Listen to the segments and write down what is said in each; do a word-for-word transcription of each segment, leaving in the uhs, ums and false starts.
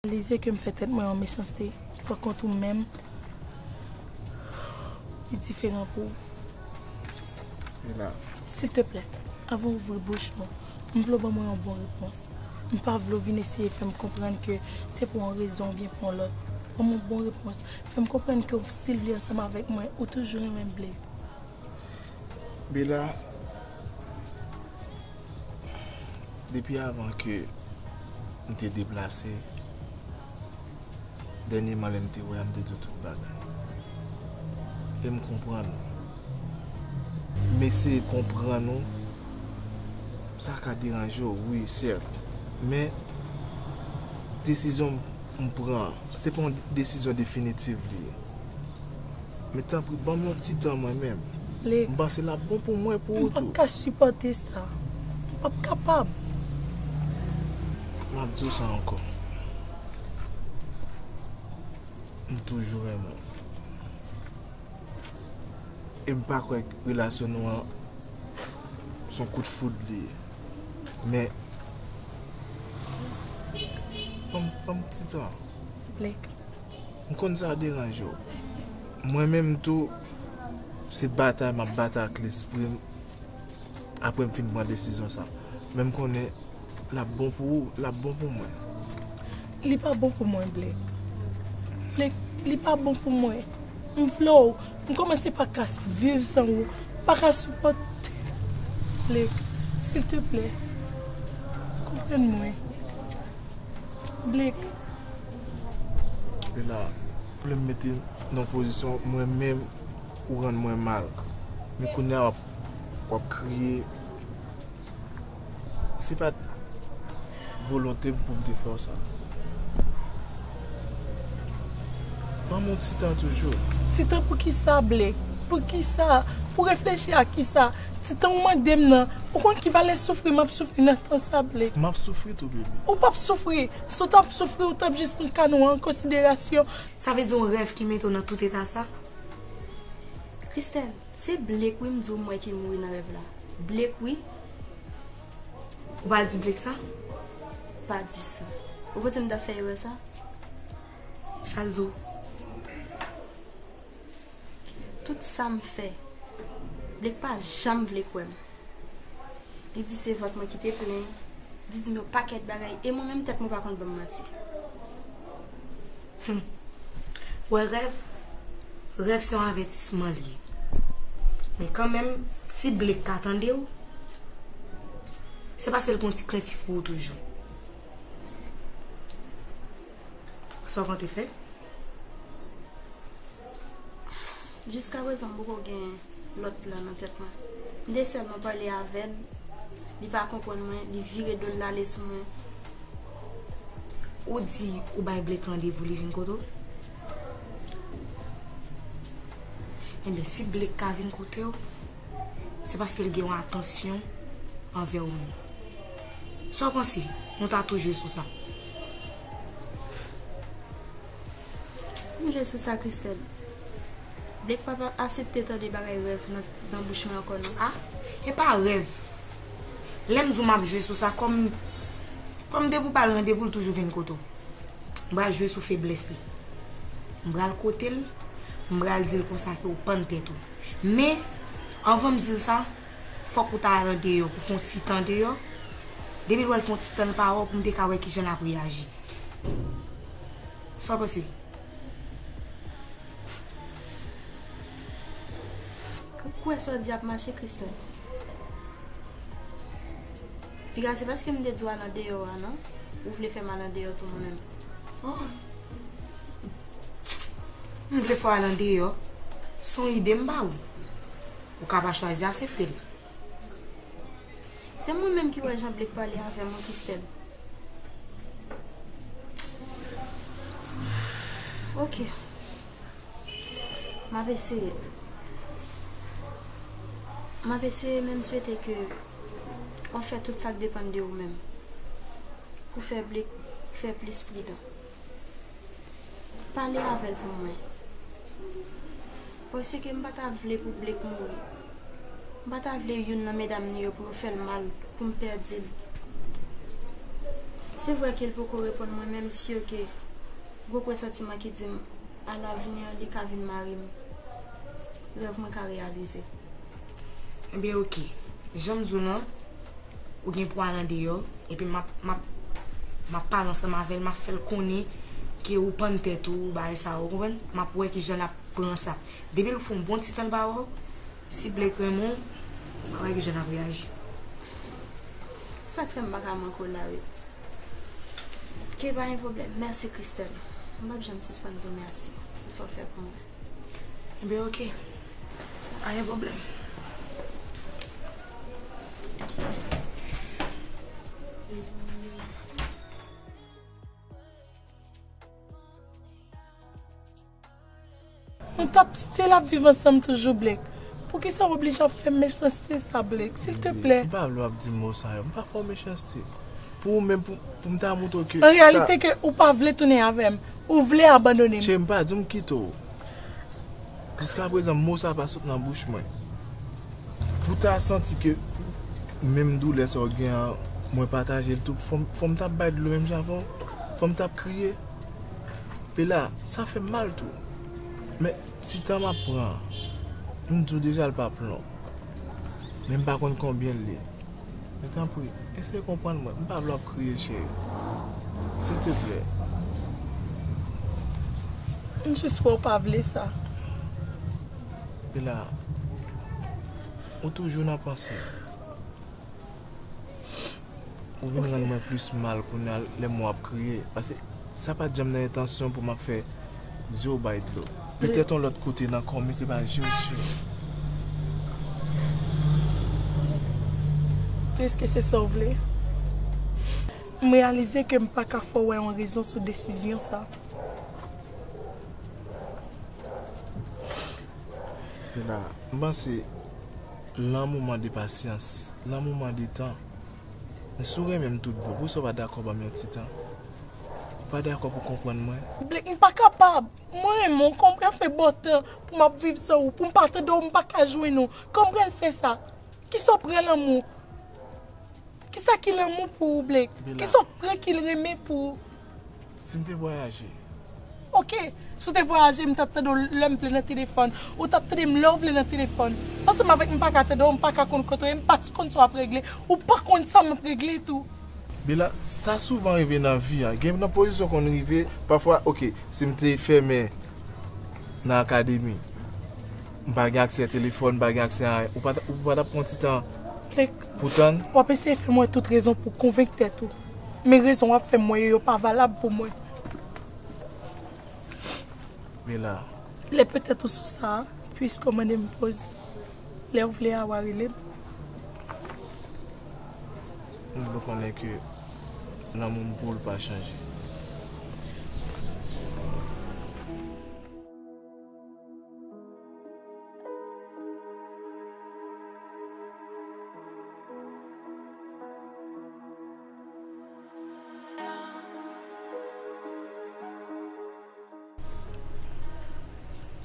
Reyalize ke m fè tèt mwen yon mechanste. Pa kont ou menm, li diferan pou ou. Silteplè, avan w ouvri bouch ou, m vle w ban mwen yon bon repons. M pa vle w vin eseye fè m konprann ke se pou yon rezon oubyen pou yon lòt. Ban m yon bon repons. Fè m konprann ke w still vle ansanm avèk mwen, ou toujou renmen m, Blake. Bella, depi avan ke m te deplase, dènyèman lè m te wè a, m te di w tout bagay. E m konprann ou. M eseye konprann ou. Sa ka deranje w, wi, sèt. Men, desizyon m pran, se pa yon desizyon definitif li ye. Men tanpri, ban m yon ti tan mwen menm. Blake, m panse l ap bon pou mwen, pou ou tou. M p ap ka sipòte sa. M p ap kapab. M ap di w sa ankò. M toujou renmen w. E m pa kwè relasyon nou an se yon kout foud li ye. Men, ban m, ban m ti tan. Blake. M konn sa deranje w. Mwen menm tou, se batay m ap batay ak lespri m apre m fin pran desizyon sa. Men m konnen l ap bon pou ou, l ap bon pou mwen. Li pa bon pou mwen, Blake. Blake, li pa bon pou mwen. M vle w. M kòmanse pa ka viv san ou. M pa ka sipòte. Blake, silteplè, konprann mwen. Blake. Bella, ou vle m mete nan yon pozisyon mwen menm ou rann mwen mal. Men kounye a w ap, w ap kriye. Se pa t volonte m pou m te fè w sa. Ban m yon ti tan toujou. Ti tan pou kisa, Blake? Pou kisa? Pou reflechi a kisa? Ti tan ou mande m nan, ou konn ki valè soufri m ap soufri nan tan sa, Blake? M ap soufri tou, baby. Ou p ap soufri. Si w t ap soufri, ou t ap jis pran ka nou an konsiderasyon. Sa vle di yon rèv ki mete w nan tout eta sa? Christelle, se Blake wi m di w m wè ki mouri nan rèv la. Blake wi. Ou pa di Blake sa? Pa di sa. Ou panse m t ap fè erè sa? Sa l di w? Tout sa m fè, Blake pa janm vle kwè m. Li di se vant mwen ki te plen, li di m yon pakèt bagay, e mwen menm tèt mwen pa konn ban m manti. Humm. Wè rèv? Rèv se yon avètisman li ye. Men kanmenm, si Blake ka tande w, se paske l gen yon ti krentif pou ou toujou. Sa w konte fè? Jiskaprezan, m poko gen lòt plan nan tèt mwen. M te sèlman pale avè l, li pa konprann mwen, li vire do l, l ale sou mwen. Ou di ou bay Blake randevou, li vin kote w? Ebyen, si Blake ka vin kote w, se paske l gen yon atansyon anvè ou menm. Sa w panse? Nou ta tou jwe sou sa. Pou m jwe sou sa, Christelle. Blake p ap asepte tande bagay rèv nan, nan bouch mwen ankò, non. Ah, e pa rèv. Lè m di w m ap jwe sou sa, kòm, kòm depi w ba l randevou, l toujou vin kote w. M pral jwe sou feblès li. M pral kote l, m pral di l konsa ke w pann tèt ou. Men, anvan m di l sa, fòk ou ta al andeyò pou fè yon ti tan deyò. Depi l wè l fè yon ti tan l pa wè w, pou m te ka wè kijan l ap reyaji. Sa w panse? Ou kwè sa w di ap mache, Christelle? Piga, se paske m te di w al andeyò a, non? Ou vle fè m al andeyò tou mwen menm? Oh. M vle fè w al andeyò. Se yon ide m ba ou. Ou ka pa chwazi aksepte l. Se mwen menm ki wè jan Blake pale avè m, wi, Christelle. Ok. M ap eseye. M ap eseye, men m swete ke w ap fè tout sa k depann de ou menm pou fè Blake fè plis pridan. Pale avè l pou mwen. Paske m pa ta vle pou Blake mouri. M pa ta vle youn nan medam li yo pou yo fè l mal, pou m pèdi l. Se vre ke l poko reponn mwen, men m si ke gwo presantiman ki di m, alavni, li ka vin mari m. Rèv mwen ka reyalize. Ebyen, oke. Jan m di w lan, ou gen pwa l andeyò, epi m ap, m ap, m ap pale ansanm avè l, m ap fè l konnen ke ou pann tèt ou, bagay sa yo, ou konprann? M ap wè kijan l ap pran sa. Depi l fè yon bon ti tan l pa wè w, si Blake renmen w, m ap wè kijan l ap reyaji. Sa k fè m pa ka manke w la, wi. Ke pa gen pwoblèm. Mèsi, Christelle. M p ap janm sispann di w mèsi pou sa w fè pou mwen. Enben, oke. Pa gen pwoblèm. Nou t ap still ap viv ansanm toujou, Blake. Poukisa w oblije ap fè mechanste sa, Blake? Silteplè. M pa vle w ap di mo sa yo. M pa fè w mechanste. Pou ou menm, pou, pou m ta montre w ke sa. An reyalite ke ou pa vle tounen avè m. Ou vle abandone m. Cheri, m pa di w m kite w. Jiskaprezan, mo sa pa sot nan bouch mwen. Pou w ta santi ke menm doulè sa w gen an, mwen pataje l tou, fò m, fò m t ap bay dlo menm jan avè w. Fò m t ap kriye. Bella, sa fè m mal tou. Men ti tan m ap pran an, m di w deja l p ap long. Men m pa konn konbyen l ye. Men tanpri, eseye konprann mwen. M pa vle w ap kriye, cheri. Silteplè. M jis wè w pa vle sa. Bella, ou toujou nan panse m. Ou vin rann mwen plis mal kounye a lè m wè w ap kriye. Paske sa pa t janm nan entansyon pou m ap fè zye w bay dlo. Petèt yon lòt kote nan kò m, men se pa je w, cheri. Piske se sa w vle, m reyalize ke m pa ka fè w wè yon rezon sou desizyon sa. Bella, m panse lanmou mande pasyans, lanmou mande tan. Men si w renmen m tout bon, poukisa w pa dakò ban m yon ti tan? Ou pa dakò pou konprann mwen? Blake, m pa kapab. Mwen renmen w, kòman m pral fè ba w tan pou m ap viv san ou, pou m pa tande w, m pa ka jwenn ou? Kòman m pral fè sa? Kisa w pran lanmou? Kisa ki lanmou pou ou, Blake? Bella. Kisa w pran ki l renmen pou ou? Si m te vwayaje. Oke, si w te vwayaje, m t ap tande w lè m vle nan telefòn. Ou t ap tande m lè w vle nan telefòn. Ansanm avèk m pa ka tande w, m pa ka konn kote w ye, m pa konn sa w ap regle, ou pa konn sa m ap regle tou. Bella, sa souvan rive nan vi a. Gen nan pozisyon konn rive, pafwa, oke, si m te fèmen nan akademi, m pa gen aksè a telefòn, m pa gen aksè a anyen, ou pa t, ou pa t ap pran ti tan pou tann? W ap eseye fè m wè tout rezon pou w konvenk tèt ou. Men rezon w ap fè m wè yo, yo pa valab pou mwen. Bella. Lè petèt ou sou sa, piske w mande m poz, lè w vle a, w a rele m. M vle w konnen ke lanmou m pou w pa chanje.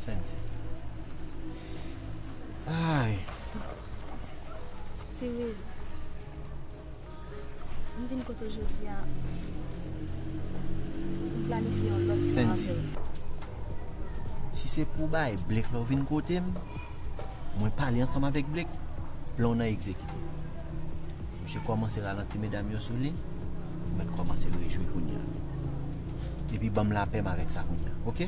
Sandy. Ay. Ti Will, m vin kote w jodi a, m planifye yon lòt plan avè w. Sandy, si se pou bay Blake la w vin kote m, mwen pale ansanm avèk Blake, plan w nan egzekite. Misye kòmanse ralanti medam yo sou li, ou mèt kòmanse rejwi kounye a. Epi ban m lapè m avèk sa kounye a, oke?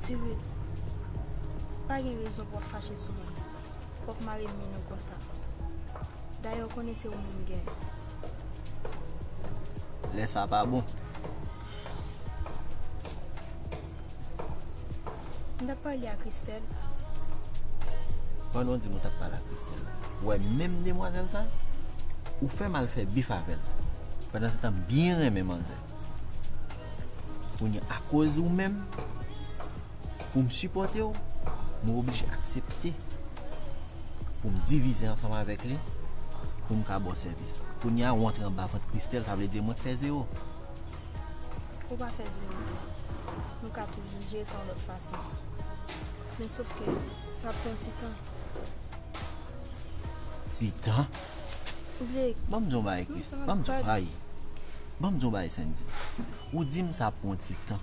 Ti Will, pa gen rezon pou w ap fache sou mwen. Fòk mare men nou konsa. Dayè, w konnen se ou menm m gen. Lè sa pa bon. M t ap pale a Christelle. Pandan w di m ou t ap pale a Christelle, ou wè menm demwazèl sa, ou fè m al fè bif avè l. Pandansetan, m byen renmen manzè. Kounye a, akoz ou menm, pou m sipòte w, mwen oblije aksepte pou m divize ansanm avèk li, pou m ka ba w sèvis. Kounye a, ou antre anba vant Christelle, sa vle di mwen k fè zewo. Ou pa fè zewo. Nou ka toujou jere sa yon lòt fason. Men sof ke sa pran ti tan. Ti tan? Ban m di yon bagay, Chris. Ban m di yon bagay. Ban m di yon bagay, Sandy. Ou di m sa pou yon ti tan.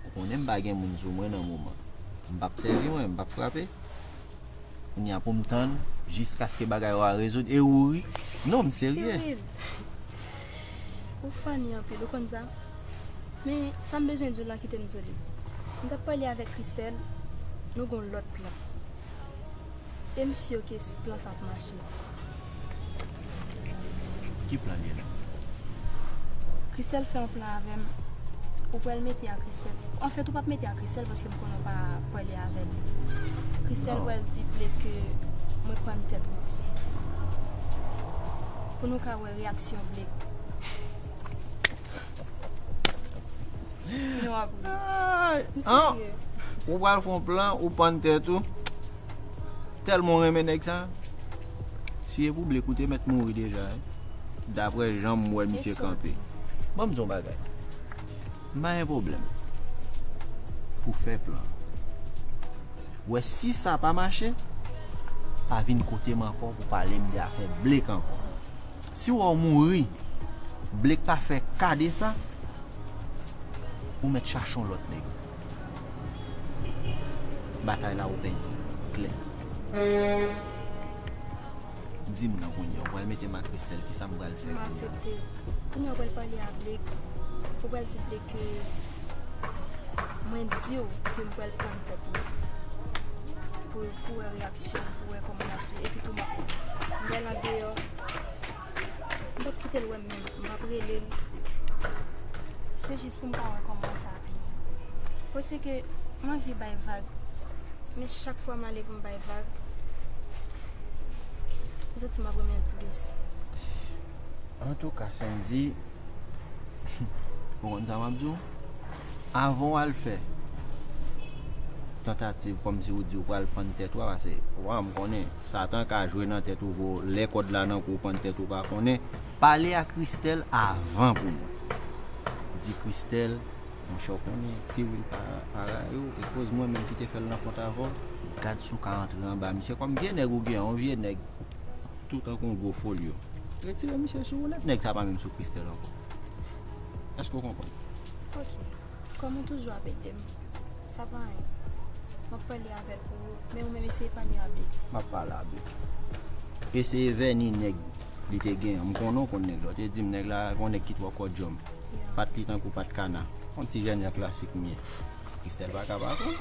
Ou konnen m pa gen moun sou mwen nan moman. M p ap sèvi mwen, m p ap frape. Kounye a pou m tann jiskaske bagay yo a rezoud. E ou ri? Non, m serye. Ou funny anpil, ou konn sa? Men sa m bezwen di w la, kite m di w li. M t ap pale avèk Christelle, nou gon lòt plan. E m si ke plan sa ap mache. Ki plan li ye la? Christelle fè yon plan avè m. Ou pral mete a Christelle. Anfèt, ou p ap mete a Christelle paske m konnen w pa pale avè l. Christelle pral di Blake ke mwen pann tèt mwen. Pou nou ka wè reyaksyon Blake. Ou pral fè yon plan, ou pann tèt ou. Tèlman w renmen nèg sa. Si e pou Blake ou te mèt mouri deja, wi. Daprè jan m wè misye kanpe. Ban m di yon bagay. M pa gen pwoblèm pou fè plan. Wè, si sa pa mache, pa vin kote m ankò pou pale m de afè Blake ankò. Si w wè w mouri, Blake pa fè ka de sa, ou mèt chache yon lòt nèg. Batay la ou pèdi. Klè. Di m nan kounye a, ou pral mete m ak Christelle, kisa m pral fè kounye a? M aksepte. Kounye a ou pral pale a Blake. Ou pral di Blake ke mwen di w ke m pral pran tèt mwen. Pou, pou wè reyaksyon, pou wè kòman l ap di. Epi tou m ap, m pral andeyò. M p ap kite l wè m menm. M p ap rele l. Se jis pou m ka wè kòman sa ap ye. Paske m anvi bay vag. Men chak fwa m ale pou m bay vag, m santi m ap renmen l plis. Antouka, Sandy, ou konn sa m ap di w? Avan w al fè tantativ kòmsi ou di ou pral pann tèt ou a, paske, wa, m konnen, Satan ka jwe nan tèt ou, vo lè kòd la nan kou, pann tèt ou pa konnen. Pale a Christelle avan pou mwen. Di Christelle, monchè, w konnen, Ti Will pa, pa rayi w, e koz mwen menm ki te fè l rankont avè w, gad si w ka antre anba misye. Kòm vye nèg ou gen, yon vye nèg, tou tankou yon gwo folyo. Retire misye sou ou nèt, nèg sa pa menm sou Christelle ankò. Èske w konprann? Ok. Kòm ou toujou ap ede m, sa pa anyen. M ap pale avè l pou ou, men ou menm eseye pale a Blake. M ap pale a Blake. Eseye vèni nèg li te gen an. M konnen w konn nèg la. Ou te di m nèg la, gon nèg ki twò kòdjòm. Pat li tankou pat kana. Yon ti jènjan klasik m ye. Christelle pa ka pa konn.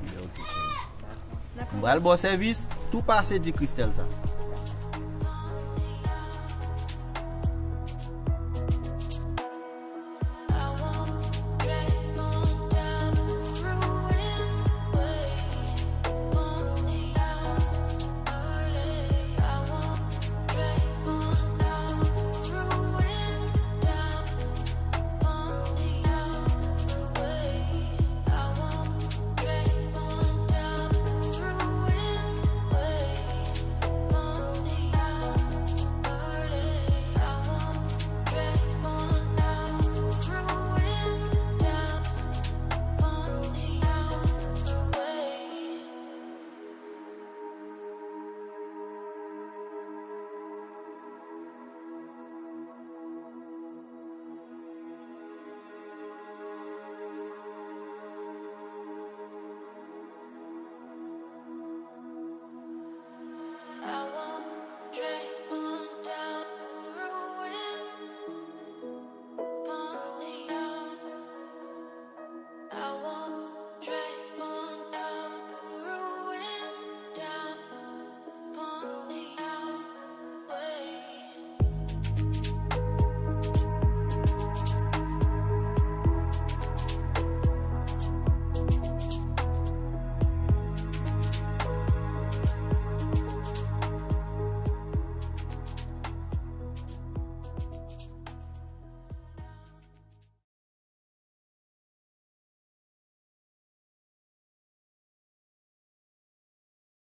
Anben, ok, cheri. M pral ba w sèvis, tou pase di Christelle sa.